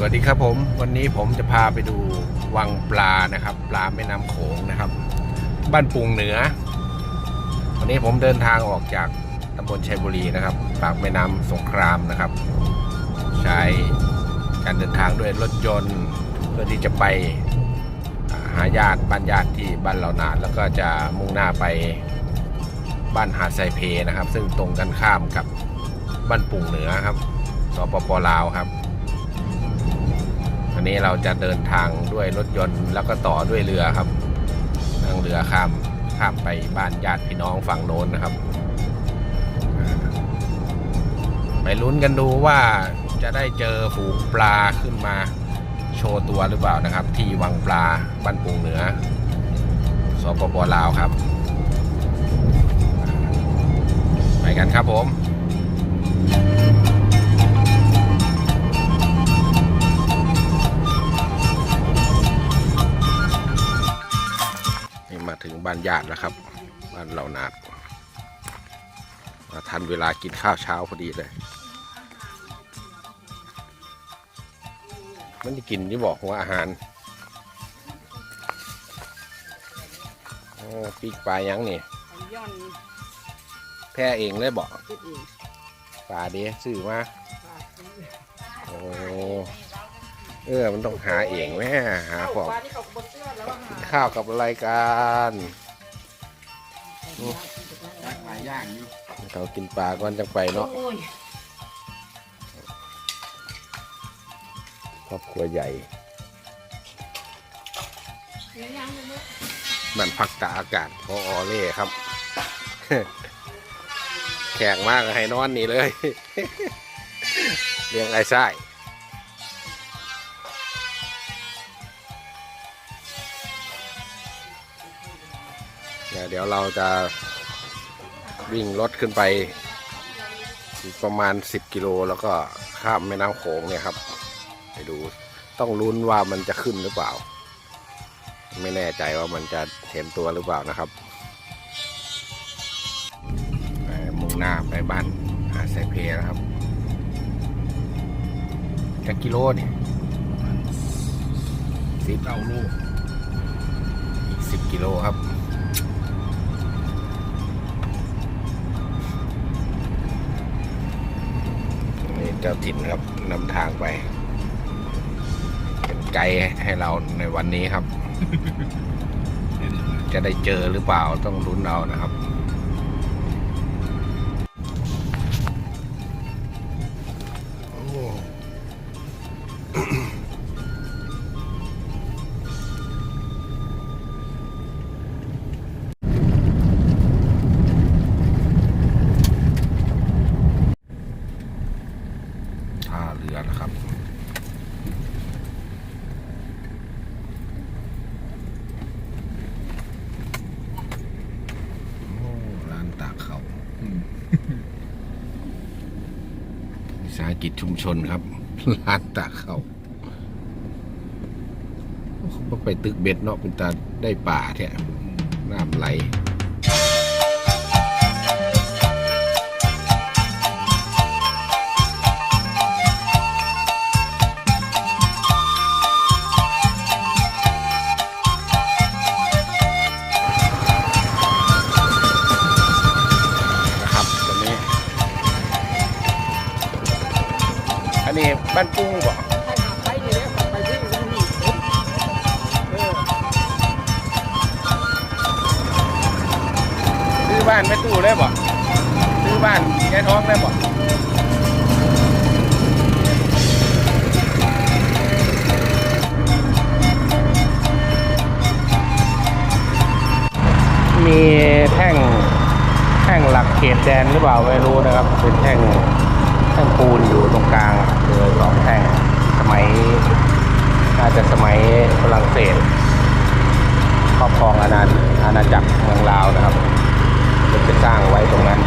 สวัสดีครับผม วันนี้ผมจะพาไปดูวังปลานะครับ ปลาแม่น้ำโขงนะครับ บ้านโป่งเหนือ วันนี้ผมเดินทางออกจากตำบลชัยบุรีนะครับ ปากแม่น้ำสงครามนะครับ ใช้การเดินทางด้วยรถยนต์เพื่อที่จะไป อ่า หาญาติ บ้านญาติที่บ้านเหล่าหนาด แล้วก็จะมุ่งหน้าไปบ้านหาดไซเพนะครับ ซึ่งตรงกันข้ามกับบ้านโป่งเหนือครับ สปป ลาวครับ อันนี้เราจะเดินทางด้วยรถยนต์ แล้วก็ต่อด้วยเรือครับ นั่งเรือข้าม ข้ามไปบ้านญาติพี่น้องฝั่งโน้นนะครับ ไปลุ้นกันดูว่าจะได้เจอฝูงปลาขึ้นมา โชว์ตัวหรือเปล่านะครับ ที่วังปลาบ้านโป่งเหนือ สปป ลาวครับ ไปกันครับผม นี่มาถึงบ้านญาติแล้วครับ บ้านเหล่าหนาด มาทันเวลากินข้าวเช้าพอดีเลย มันสิกินอยู่บ่ หัวอาหาร โอ้ ปิ้งปลาหยังนี่ ปลาย่อน แผ่เองเลยบ่ เฮ็ดเอง ปลาเด้ ซื้อมา ปลาซื้อ โอ้ เออ มันต้องหาเองแหม หาของ ปลานี่เขาก็บ่เชื่อแล้วว่าหา กินข้าวกับอะไรกัน หลายอย่างอยู่ เขากินปลาก่อนจั่งไปเนาะ โอ้ย ครอบครัวใหญ่ บ้านพักตากอากาศ พออเล่ครับ แขกมาก็ให้นอนนี่เลย เลี้ยงอ้ายซ้าย เดี๋ยว เดี๋ยวเราจะวิ่งรถขึ้นไปอีกประมาณสิบกิโล แล้วก็ข้ามแม่น้ำโขงเนี่ยครับ ไปดู ต้องลุ้นว่ามันจะขึ้นหรือเปล่า ไม่แน่ใจว่ามันจะเห็นตัวหรือเปล่านะครับ เอ่อ มุ่งหน้าไปบ้านหาดไซเพแล้วครับ จักกิโลนี่ สิบ เก้าโล อีกสิบกิโลครับ นี่เจ้าถิ่นครับ นำทางไป เป็นไกด์ให้เราในวันนี้ครับ จะได้เจอหรือเปล่า ต้องลุ้นเอานะครับ โอ้ ท่าเรือนะครับ โอ้ ร้านตากข้าว อืม วิสาหกิจชุมชนครับ ร้านตากข้าว บ่ไปตึกเบ็ดเนาะ เป็นตาได้ปลาแท้ น้ำไหล นะครับ ตรงนี้ อันนี้บ้านกุ้งบ่ ซื้อบ้านแม่ตู้เลยบ่ ซื้อบ้านยายทองเลยบ่ มีแท่ง แท่งหลักเขตแดนหรือเปล่าไม่รู้นะครับ เป็นแท่ง แท่งปูนอยู่ตรงกลาง เออ สองแท่ง สมัย น่าจะสมัยฝรั่งเศสครอบครองอาณา อาณาจักรเมืองลาวนะครับ เพิ่นไปสร้างไว้ตรงนั้น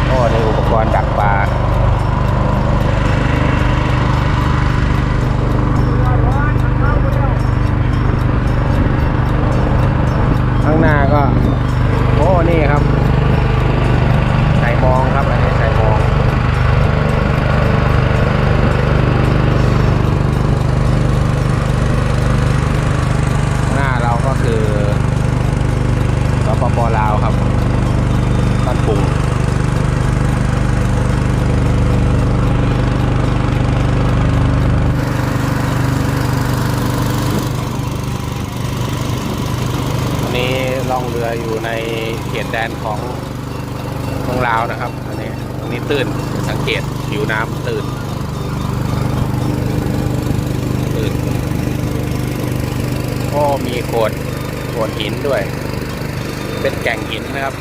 โอ้ นี่อุปกรณ์ดักปลา ข้างหน้าก็ โอ้ นี่ครับ ไซมองครับ อันนี้ไซมอง ລາວນະຄັບ. ອັນນີ້ ອັນນີ້ຕື້ນ ສັງເກດຜິວນ້ຳຕື້ນ ຕື້ນ. ໂອ້ ມີໂຂດ ໂຂດຫີນດ້ວຍ ເປັນແກ່ງຫີນນະຄັບ.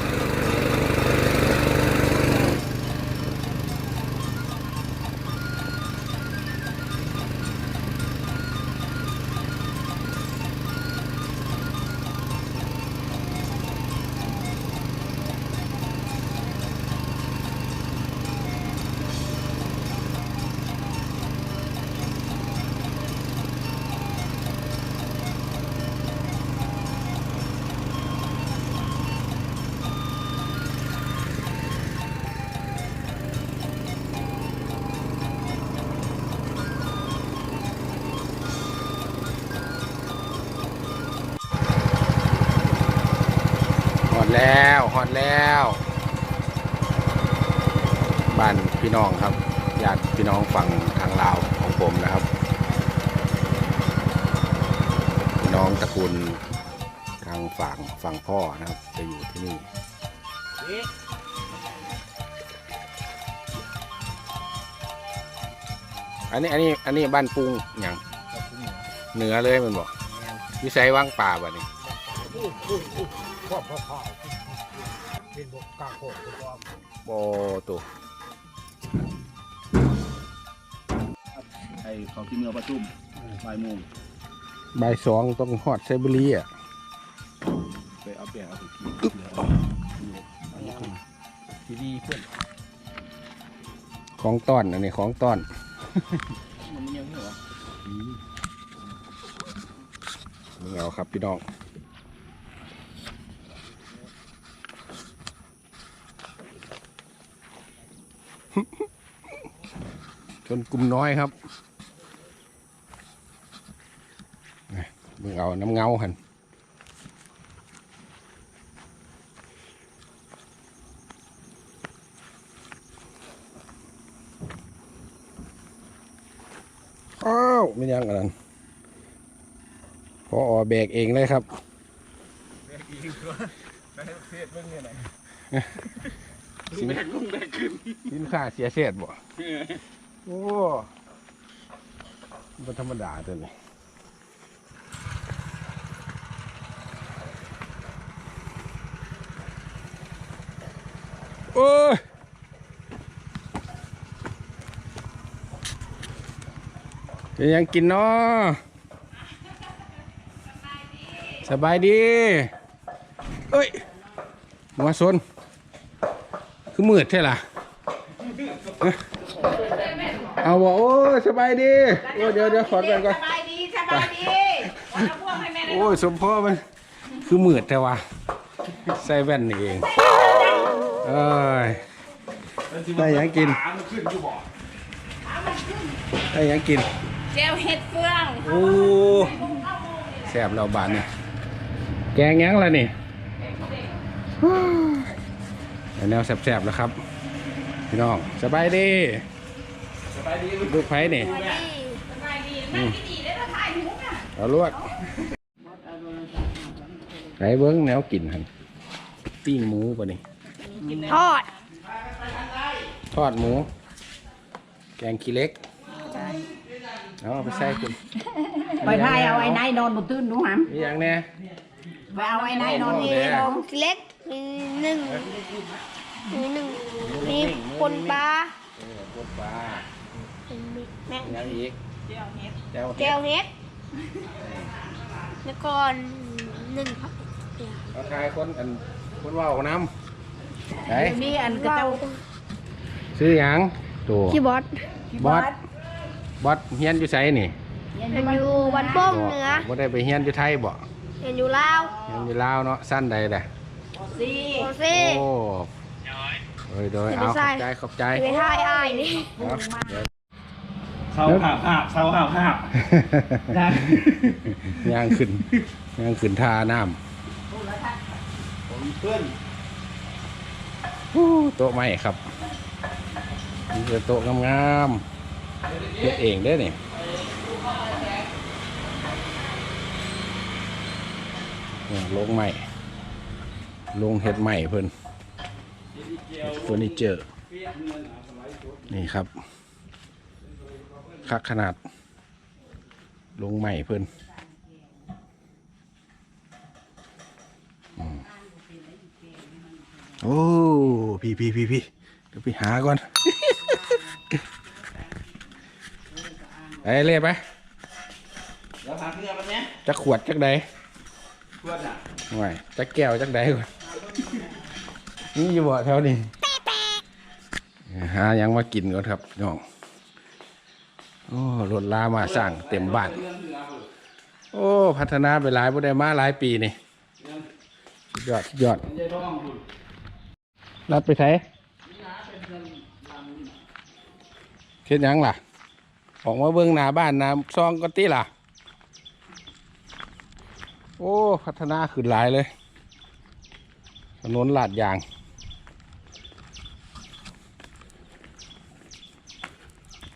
ຮອດແລ້ວ ຮອດແລ້ວ ບ້ານພີ່ນ້ອງຄັບ ຍາດພີ່ນ້ອງຝັ່ງທາງລາວຂອງຜົມນະຄັບ. ພີ່ນ້ອງຕະກູນທາງຝັ່ງ ຝັ່ງພໍ່ນະຄັບ ຈະຢູ່ທີ່ນີ້. ອັນນີ້ ອັນນີ້ ອັນນີ້ບ້ານປຸງຫຍັງ? ບ້ານປຸງເໜືອ ເໜືອເລີຍແມ່ນບໍ່? ແມ່ນ. ຢູ່ໃສວັງປ່າບັດນີ້? ພຸ້ນ ພຸ້ນ ພຸ້ນ ຂອບຂາວໆ ເຫັນບໍ່? ກາງໂຂງ ບໍ່ໂຕ. ໄອ້ເຂົາຊິເມືອປະຊຸມ ເອີ ບ່າຍໂມງ ບ່າຍສອງຕ້ອງຮອດໄຊບູເຣຍ. ໄປເອົາແປ້ງເອົາໄປກິນ ອຶບ ດີໆ ເພິ່ນ ຂອງຕ້ອນ ອັນນີ້ຂອງຕ້ອນ ມັນຍັງເຫືອ ອືມ ເບິ່ງເອົາຄັບພີ່ນ້ອງ. ຊົນກຸ່ມນ້ອຍຄັບ ເບິ່ງເອົານຳເງົາຫັ້ນ. ອ້າວ ແມ່ນຫຍັງອັນນັ້ນ? ພໍອອແບກເອງເລີຍຄັບ ແບກເອງຕົວະ ໄປເຮັດເບິ່ງແນວໃດ ລຸງແບກລົງແບກຂຶ້ນ ສິນຄ້າເສຍເສດບໍ່? ເອີ ໂອ້ ບໍ່ທຳມະດາຕົວນີ້. ໂອ້ຍ ເປັນຫຍັງກິນນໍ? ສະບາຍດີ ເອີຍ ຫົວຊົນ ຄືມືດແທ້ລະ? ເອົາບໍ່? ໂອ້ຍ ສະບາຍດີ ໂອ້ຍ ດຽວ ດຽວ ຂອດແວ່ນກ່ອນ ສະບາຍດີ ສະບາຍດີ ໂອ້ຍ ສົມພໍມັນ ຄືມືດແທ້ວະ ໃສ່ແວ່ນນີ້ເອງ ເອີຍ. ໄດ້ຫຍັງກິນ? ໄດ້ຫຍັງກິນ? ແຈ່ວເຫັດເຟືອງ ໂອ້ ແຊບແລ້ວບາດນີ້ ແກງຫຍັງລະນີ້? ໄດ້ແນວແຊບໆແລ້ວຄັບພີ່ນ້ອງ. ສະບາຍດີ ສະບາຍດີ ລູກໃຜນີ້? ສະບາຍດີ ອືມ ເອົາລວດ. ໄປເບິ່ງແນວກິນຫັ້ນ ປີ້ງໝູບໍ່ນີ້? ທອດ ທອດໝູ ແກງຂີ້ເຫຼັກ ເອົາໄປໃສ່ພຸ້ນ ໄປຖ່າຍເອົາໄອ້ນາຍນອນບໍ່ຕື່ນດູຫຳ ມີຫຍັງແດ່? ໄປເອົາໄອ້ນາຍນອນ ມີແກງຂີ້ເຫຼັກ ມີໜຶ່ງ ມີໜຶ່ງ ມີ ມີ ມີ ມີ ປົນປາ ເອີ ປົນປາ ແມ່ນຫຍັງອີກ? ແຈ່ວເຫັດ ແຈ່ວເຫັດ ແຈ່ວເຫັດ ແລ້ວກໍໜຶ່ງຜັກ ເອົາຖ່າຍຄົນ ອັນ ຄົນເວົ້ານຳ ໄປ ດຽວນີ້ອັນຂະເຈົ້າ ຊື່ຫຍັງໂຕ? ຊື່ບອດ ບອດ ບອດ ຮຽນຢູ່ໃສນີ້? ຮຽນຢູ່ບ້ານໂປ່ງເໜືອ ບໍ່ໄດ້ໄປຮຽນຢູ່ໄທບໍ? ຮຽນຢູ່ລາວ ຮຽນຢູ່ລາວເນາະ ຊັ້ນໃດລະ? ປໍສີ່ ປໍສີ່ ໂອ້ ໂດຍ ໂດຍ ເອົາ ຂອບໃຈ ຂອບໃຈ ຊິໄປຖ່າຍອ້າຍນີ້ ເອົາ ເຊົາຫາບຫາບ ເຊົາຫາບຫາບ ຍ່າງ ຍ່າງຂຶ້ນ ຍ່າງຂຶ້ນທ່ານ້ຳ ໂອ້ ໂຕະໄມ້ຄັບ ມີແຕ່ໂຕະງາມໆ ເຮັດເອງເດ້ນີ້ ໂລງໄມ້ ໂລງເຮັດໄມ້ເພິ່ນ. ເຟີນີເຈີ ນີ້ຄັບ ຄັກຂະໜາດ ລົງໃໝ່ເພິ່ນ. ອືມ ໂອ້ ພີ້ໆໆໆ ດຽວໄປຫາກ່ອນ ໄປເລີຍໄປ ດຽວຫາເຮືອມັນແດ່ ຈັກຂວດຈັກໃດ ຂວດນະ ໂອ້ຍ ຈັກແກ້ວຈັກໃດ ມີຢູ່ບໍ່ແຖວນີ້ ຫາຫຍັງມາກິນກ່ອນຄັບພີ່ນ້ອງ. ໂອ້ ລົດລາມາສ້າງເຕັມບ້ານ. ໂອ້ ພັດທະນາໄປຫຼາຍ ບໍ່ໄດ້ມາຫຼາຍປີນີ້. ສຸດຍອດ ສຸດຍອດ. ລັດໄປໃສ? ເຮັດຫຍັງລະ? ອອກມາເບິ່ງໜ້າບ້ານໜ້າຊ່ອງກ່ອນຕິລະ. ໂອ້ ພັດທະນາຂຶ້ນຫຼາຍເລີຍ ຖະໜົນລາດຢາງ.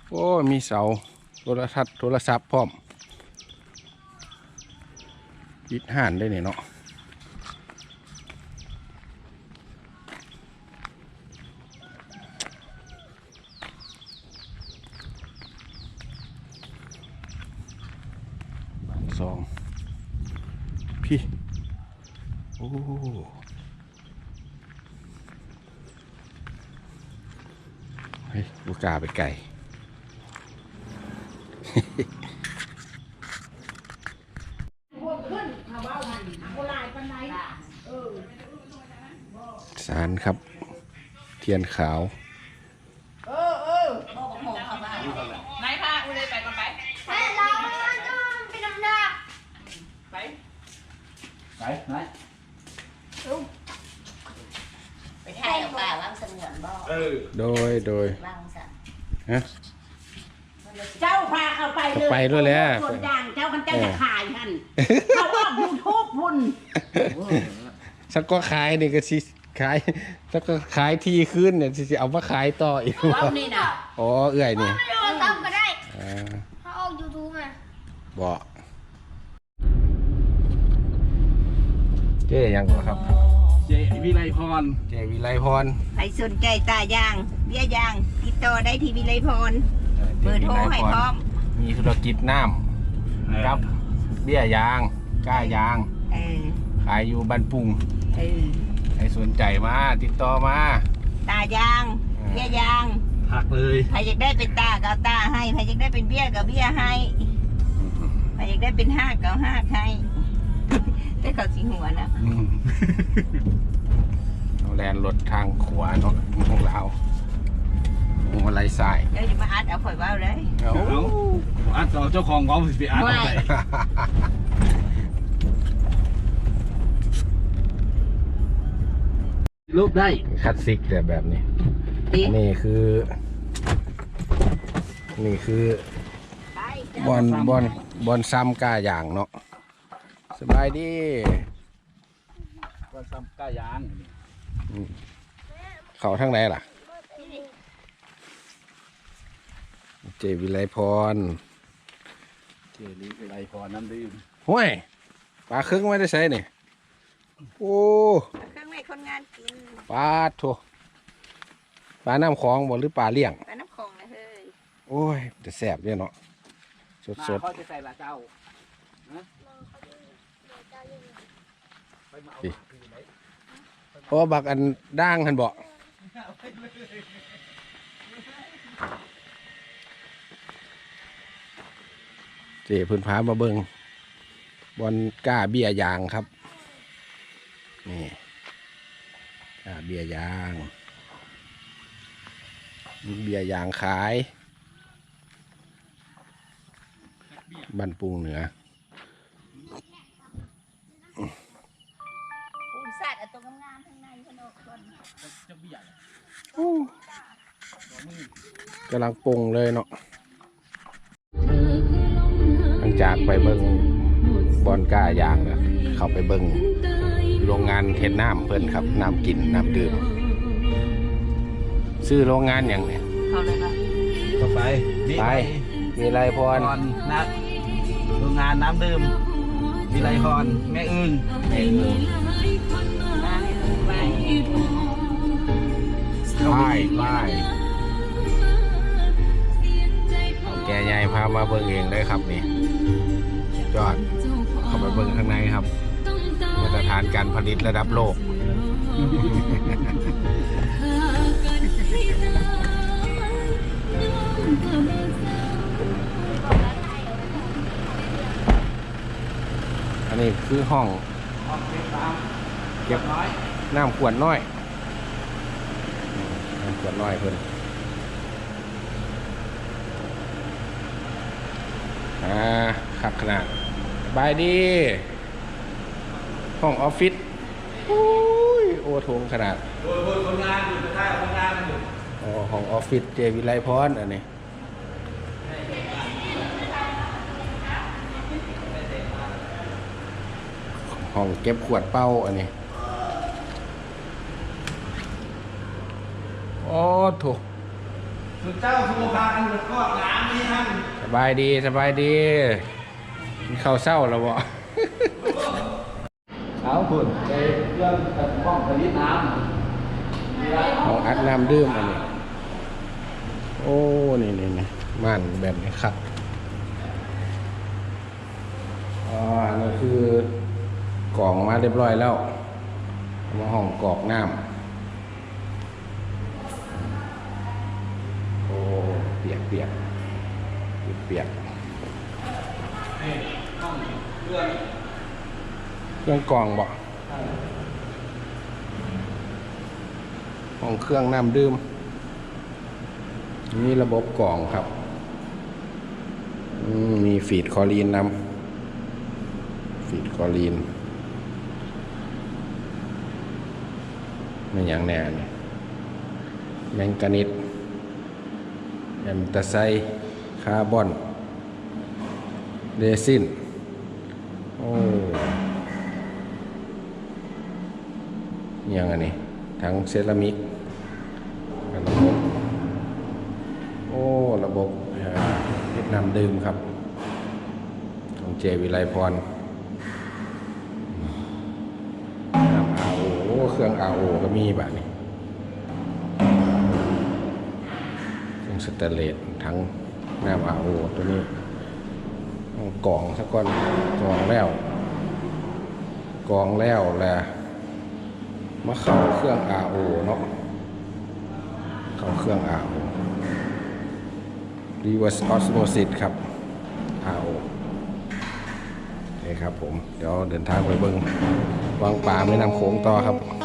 ໂອ້ ມີເສົາໂທລະທັດໂທລະສັບພ້ອມ ປິດຮ້ານໄດ້ນີ້ເນາະ. ບ້ານຊ່ອງ ພີ້ ໂອ້ ເຮີ້ຍ ບໍ່ກ້າໄປໄກ. ສານຄັບ ທຽນຂາວ. ເອີ ເອີ ນາຍພາ ອຸເລ ໄປກ່ອນໄປ ໄປລະ ໄປນຳດາ ໄປ ໄປນາຍ ໄປຖ່າຍເອົາປ່າວາງສະຫງວນບໍ່? ເອີ ໂດຍ ໂດຍ ວາງຊັ້ນ ຮະ ເຈົ້າພາເຂົາໄປເລີຍ ໄປໂລດແຫຼະ ສວນຢາງເຈົ້າ ຄັນເຈົ້າຢາກຂາຍຫັ້ນ ເອີ ເຂົາອອກຢູທູບພຸ້ນ ສັກກໍຂາຍນີ້ກໍຊິ ຂາຍ ແລ້ວກໍຂາຍທີ່ຄືນນີ້ ຊິ ຊິເອົາມາຂາຍຕໍ່ອີກ ເວົ້ານີ້ນະ ອໍ ເອື້ອຍນີ້ ເອີ ກໍໄດ້ ອ່າ ເຮົາອອກຢູທູບນະ ບໍ່ ເຈ້ຫຍັງກໍຄັບ? ເຈ້ວິໄລພອນ ເຈ້ວິໄລພອນ. ໃຜສົນໃຈຕາຢາງ ເບ້ຍຢາງ ຕິດຕໍ່ໄດ້ທີ່ວິໄລພອນ ເອີ ເບີໂທໃຫ້ພ້ອມ. ມີທຸລະກິດນ້ຳ ເອີ ກັບເບ້ຍຢາງ ກ້າຢາງ ເອີ ຂາຍຢູ່ບ້ານປຸງ ເອີ ໃຜສົນໃຈມາຕິດຕໍ່ມາ ຕາຢາງ ເອີ ເບ້ຍຢາງ ທັກເລີຍ. ໃຜຢາກໄດ້ເປັນຕາກໍເອົາຕາໃຫ້ ໃຜຢາກໄດ້ເປັນເບ້ຍກໍເບ້ຍໃຫ້ ໃຜຢາກໄດ້ເປັນຮາກກໍເອົາຮາກໃຫ້ ແຕ່ເຂົາຊິຫົວນະ ອືມ ເຮົາແລ່ນລົດທາງຂວາເນາະ ຂອງລາວ ຫົວໄຫຼຊ້າຍ. ເຈົ້າຢ່າມາອັດເອົາຂ້ອຍເວົ້າເດີ ເອົາ ເອົາ ອັດເອົາເຈົ້າຂອງເວົ້າ ຊິໄປອັດເອົາໃຜ? ລົບໄດ້ ຄລາສສິກແບບນີ້ ນີ້ຄື ນີ້ຄື ບ່ອນ ບ່ອນ ບ່ອນຊຳກ້າຢາງເນາະ. ສະບາຍດີ ບ່ອນຊຳກ້າຢາງ ອືມ ເຂົ້າທາງໃດລະ? ເຈວິໄລພອນ ເຈວິໄລພອນ ນ້ຳດື່ມ. ຫ້ວຍ ປາເຄິງມາແຕ່ໃສນີ້? ໂອ້ ເຄື່ອງໃຫ້ຄົນງານກິນ. ປາດໂທ້ ປານ້ຳຂອງບໍ່ ຫຼືປາລ້ຽງ? ປານ້ຳຂອງລະເຮີ້ຍ. ໂອ້ຍ ແຕ່ແຊບເດ້ເນາະ ສົດໆ. ມາເຂົາຈະໃສ່ລະເຈົ້າ ຮະ? ນີ້ ໂອ້ ບັກອັນດ່າງຫັ້ນເບາະ. ເຈ້ເພິ່ນພາມາເບິ່ງບ່ອນກ້າເບ້ຍຢາງຄັບ. ນີ້ ກ້າເບ້ຍຢາງ ເບ້ຍຢາງຂາຍ ບ້ານປຸງເໜືອ. ປູນສາດເອົາໂຕງາມໆ ທາງໃນເພິ່ນອອກກ່ອນ. ໂອ້ ກຳລັງປົ່ງເລີຍເນາະ. ຫຼັງຈາກໄປເບິ່ງບ່ອນກ້າຢາງແລ້ວ ເຂົ້າໄປເບິ່ງໂລງງານເຮັດນ້ຳເພິ່ນຄັບ ນ້ຳກິນ ນ້ຳດື່ມ. ຊື່ໂລງງານຫຍັງນີ້? ເຂົ້າເລີຍເນາະ ເຂົ້າໄປ ໄປ ວິໄລພອນ ນະ ໂລງງານນ້ຳດື່ມ ວິໄລພອນ ແມ່ອຶ່ງ ແມ່ອຶ່ງ ໄປ ໄປ. ບາຍ ເຖົ້າແກ່ໃຫຍ່ພາມາເບິ່ງເອງເລີຍຄັບນີ້ ສຸດຍອດ. ເຂົ້າໄປເບິ່ງຂ້າງໃນຄັບ ມາດຕະຖານການຜະລິດລະດັບໂລກ. ອັນນີ້ຄືຫ້ອງເກັບນ້ຳຂວດນ້ອຍ ນ້ຳຂວດນ້ອຍເພິ່ນ. ອ່າ ຄັກຂະໜາດ. ສະບາຍດີ. ຫ້ອງອອບຟິດ. ໂອ້ຍ ໂອ້ ໂຖງຂະໜາດ. ໂດຍ ໂດຍ ຄົນງານຢູ່ ໄປຖ່າຍຄົນງານຢູ່. ອໍ ຫ້ອງອອບຟິດເຈວິໄລພອນ ອັນນີ້. ຫ້ອງເກັບຂວດເປົ່າອັນນີ້. ໂອ້ໂຖ ສຸເຈົ້າສຸພາກັນກອກນ້ຳນີ້ຫັ້ນ. ສະບາຍດີ ສະບາຍດີ. ກິນເຂົ້າເຊົ້າແລ້ວບໍ່? ເອົາພຸ້ນ ໄປເຄື່ອງ ຫ້ອງຜະລິດນ້ຳ ຫ້ອງອັດນ້ຳດື່ມອັນນີ້. ໂອ້ ນີ້ໆໆ ມ່ານແບບນີ້ຄັກ. ອ່າ ອັນນີ້ຄືກອງມາຮຽບຮ້ອຍແລ້ວ ມາຫ້ອງກອກນ້ຳ. ໂອ້ ປຽກໆ ປຽກໆ. ນີ້ຫ້ອງເຄື່ອງ ເຄື່ອງກອງບໍ? ໃຊ່ ຫ້ອງເຄື່ອງນ້ຳດື່ມ ມີລະບົບກອງຄັບ. ອືມ ມີຟີດຄລໍລີນນຳ ຟີດຄລໍລີນ. ແມ່ນຫຍັງແດ່ນີ້? ແມງການິດ ແອນຕາໄຊ ຄາບອນ ເຣຊິນ. ໂອ້ ຫຍັງອັນນີ້? ຖັງເຊຣາມິກ. ໂອ້ ລະບົບ ເຮັດນ້ຳດື່ມຄັບ ຂອງເຈວິໄລພອນ. ນ້ຳ ອາໂອ ໂອ້ ເຄື່ອງ ອາໂອ ກໍມີບາດນີ້. ເຄື່ອງສະແຕນເລດ ຖັງນ້ຳ ອາໂອ ໂຕນີ້ ກອງສາກ່ອນ. ກອງແລ້ວ ກອງແລ້ວລະ ມາເຂົ້າເຄື່ອງ ອາໂອ ເນາະ ເຂົ້າເຄື່ອງ ອາໂອ reverse osmosis ຄັບ ອາໂອ. ໂອເຄຄັບຜົມ ດຽວເດີນທາງໄປເບິ່ງວັງປາແມ່ນ້ຳໂຂງຕໍ່ຄັບ.